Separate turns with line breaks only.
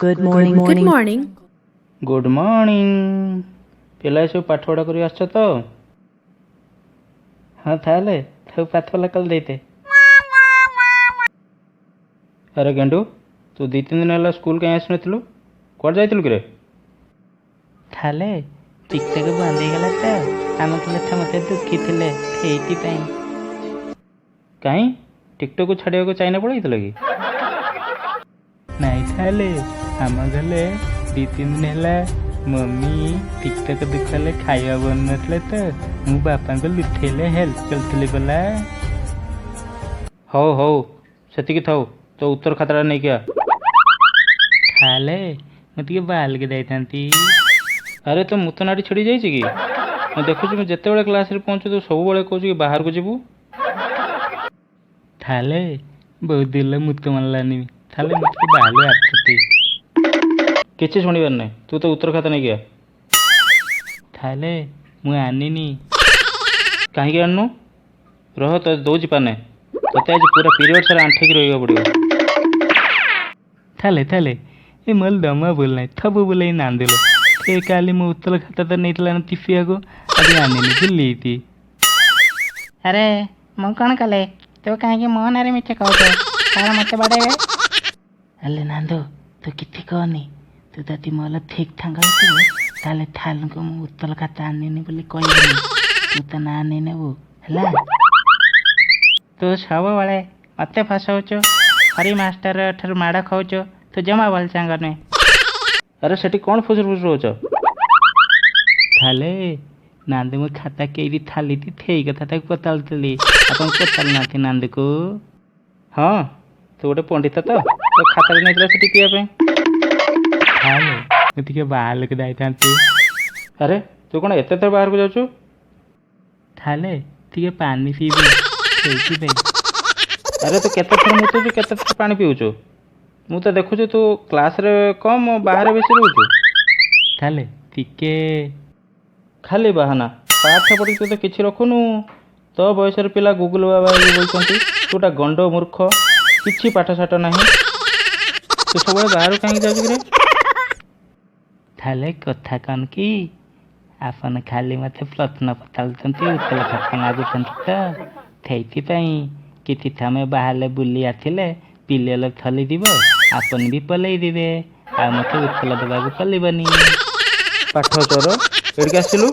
Good morning.
Good morning.
Good morning. ପିଲା ସବୁ ପାଠପଢ଼ା କରି ଆସିଛ ତ? ହଁ, ତାହେଲେ ତାକୁ ପାଠ କଲ୍ ଦେଇତେ। ଆରେ ଗେଣ୍ଡୁ, ତୁ 2-3 ଦିନ ହେଲା ସ୍କୁଲ କାହିଁ ଆସିନଥିଲୁ? କୁଆଡ଼େ ଯାଇଥିଲୁ କିରେ?
ତାହେଲେ ଟିକଟକ୍ ବନ୍ଦ ହେଇଗଲା ତ, ଆମ କଥା ମୋତେ ଦୁଃଖୀ ଥିଲେ ସେଇଥିପାଇଁ।
କାହିଁ, ଟିକଟକ୍କୁ ଛାଡ଼ିବାକୁ ଚାଇନା ପଳେଇଥିଲ କି?
ନାଇଁ, ତାହେଲେ ଆମ ଘରେ 2-3 ଦିନ ହେଲା ମମି ଟିକଟକ୍ ଦୁଃଖ ଖାଇବା ବନଉନଥିଲେ ତ, ମୁଁ ବାପାଙ୍କୁ ଲୁଠେଇଲେ ହେଲ୍ପ କରିଥିଲି ବୋଲା।
ହଉ ହଉ, ସେତିକି ଥାଉ, ତୋ ଉତ୍ତର ଖାତାଟା ନେଇକି ଆ।
ତାହେଲେ ମୁଁ ଟିକେ ବାହାରକୁ ଯାଇଥାନ୍ତି।
ଆରେ, ତୋ ମୁତ ନାଡ଼ି ଛିଡ଼ି ଯାଇଛି କି? ମୁଁ ଦେଖୁଛି, ମୁଁ ଯେତେବେଳେ କ୍ଲାସ୍ରେ ପହଞ୍ଚୁ ତୁ ସବୁବେଳେ କହୁଛୁ କି ବାହାରକୁ ଯିବୁ।
ତାହେଲେ ବହୁତ ଦିନ ମୁତ ମାରିଲାନି, ତାହେଲେ ମୁଁ ଟିକେ ବାହାରୁ ଆସିଛି।
କିଛି ଶୁଣିବାର ନାହିଁ, ତୁ ତୋ ଉତ୍ତର ଖାତା ନେଇକି ଆ।
ତାହେଲେ ମୁଁ ଆନିନି।
କାହିଁକି ଆଣିନୁ? ରହ, ତୋତେ ଦେଉଛି ପାନେ। ତୋତେ ଆଜି ପୁରା ପିରିୟଡ଼ ସାରା ଆଣ୍ଠେଇକି ରହିବାକୁ ପଡ଼ିବ।
ତାହେଲେ ଏ ମୋର ଦମା ଭୁଲ ନାହିଁ, ଥବୁ ବୁଲେଇ ନାନ୍ଦିଲ। ସେ କାଲି ମୋ ଉତ୍ତର ଖାତା ତ ନେଇଥିଲା ନା ଟିପିବାକୁ, ଆଜି ଆନିନି ଭୁଲି।
ଆରେ, ମୁଁ କ'ଣ କଲେ? ତୁ କାହିଁକି ମୋ ନାଁରେ ମିଛ କହୁଛୁ? କ'ଣ ମୋତେ ବାଡ଼େଇବେ?
ହେଲେ ନାନ୍ଦୁ, ତୁ କିଛି କହନି। ତୁ ଯଦି ମୋର ଠିକ୍ ସାଙ୍ଗ ହେଇଥିବୁ, ତାହେଲେ ଥାଲଙ୍କୁ ମୁଁ ଉତ୍ତର ଖାତା ଆଣିନି ବୋଲି କହିବିନି। ତୁ ତ ନାଁ ନେଇ ନେବୁ ହେଲା।
ତୁ ସବୁବେଳେ ମୋତେ ଫସଉଛୁ, ହରି ମାଷ୍ଟର ଠାରୁ ମାଡ଼ ଖାଉଛୁ। ତୁ ଜମା ଭଲ ସାଙ୍ଗ ନୁହେଁ।
ଆରେ, ସେଠି କ'ଣ ଫୁସୁର ଫୁସୁର ହେଉଛ?
ତାହେଲେ ନାନ୍ଦୁ ମୋ ଖାତା କେଇଠି ଥାଲିତି, ସେଇ କଥା ତାକୁ ପଚାରୁଥିଲି। ଆପଣ ପଚାରୁ ନାହାନ୍ତି ନାନ୍ଦୁକୁ?
ହଁ, ତୁ ଗୋଟେ ପଣ୍ଡିତ ତ, ତୋ ଖାତାଟା ନେଇଥିଲା ସେ ଟିପିବା ପାଇଁ।
ତାହେଲେ ମୁଁ ଟିକେ ବାହାରକୁ ଯାଇଥାନ୍ତି।
ଆରେ, ତୁ କ'ଣ ଏତେ ଥର ବାହାରକୁ ଯାଉଛୁ?
ତାହେଲେ ଟିକେ ପାଣି ପିଇବି ସେଇଥିପାଇଁ।
ଆରେ, ତୁ କେତେ ଥର ମୁତୁଛୁ, କେତେ ଥର ପାଣି ପିଉଛୁ? ମୁଁ ତ ଦେଖୁଛି ତୁ କ୍ଲାସ୍ରେ କମ୍, ବାହାରେ ବେଶୀ ରହୁଛୁ।
ତାହେଲେ ଟିକେ
ଖାଲି ବାହାନା। ପାଠ ପଢ଼ିକି ତୁ ତ କିଛି ରଖୁନୁ। ତୋ ବୟସର ପିଲା ଗୁଗୁଲ ବାବା ହେଇକି ବୁଲୁଛନ୍ତି, ତୁ ଗୋଟେ ଗଣ୍ଡ ମୂର୍ଖ, କିଛି ପାଠ ସାଠ ନାହିଁ। ତୁ ସବୁବେଳେ ବାହାରକୁ କାହିଁକି ଯାଉଛୁ କିରେ?
ତାହେଲେ କଥା କ'ଣ କି, ଆପଣ ଖାଲି ମୋତେ ପ୍ରଶ୍ନ ପଚାରୁଛନ୍ତି, ଉତ୍ତର ଖାତା ମାଗୁଛନ୍ତି ତ ସେଇଥିପାଇଁ। କିଛି ସମୟ ବାହାରେ ବୁଲି ଆସିଲେ ପିଲେଲ ଥଲିଯିବ, ଆପଣ ବି ପଲେଇ ଦିବେ, ଆଉ ମୋତେ ଉତ୍ତର ଦେବାକୁ ପଡ଼ିବନି।
ପାଠ ଚୋର, ଏଠିକି ଆସିଲୁ।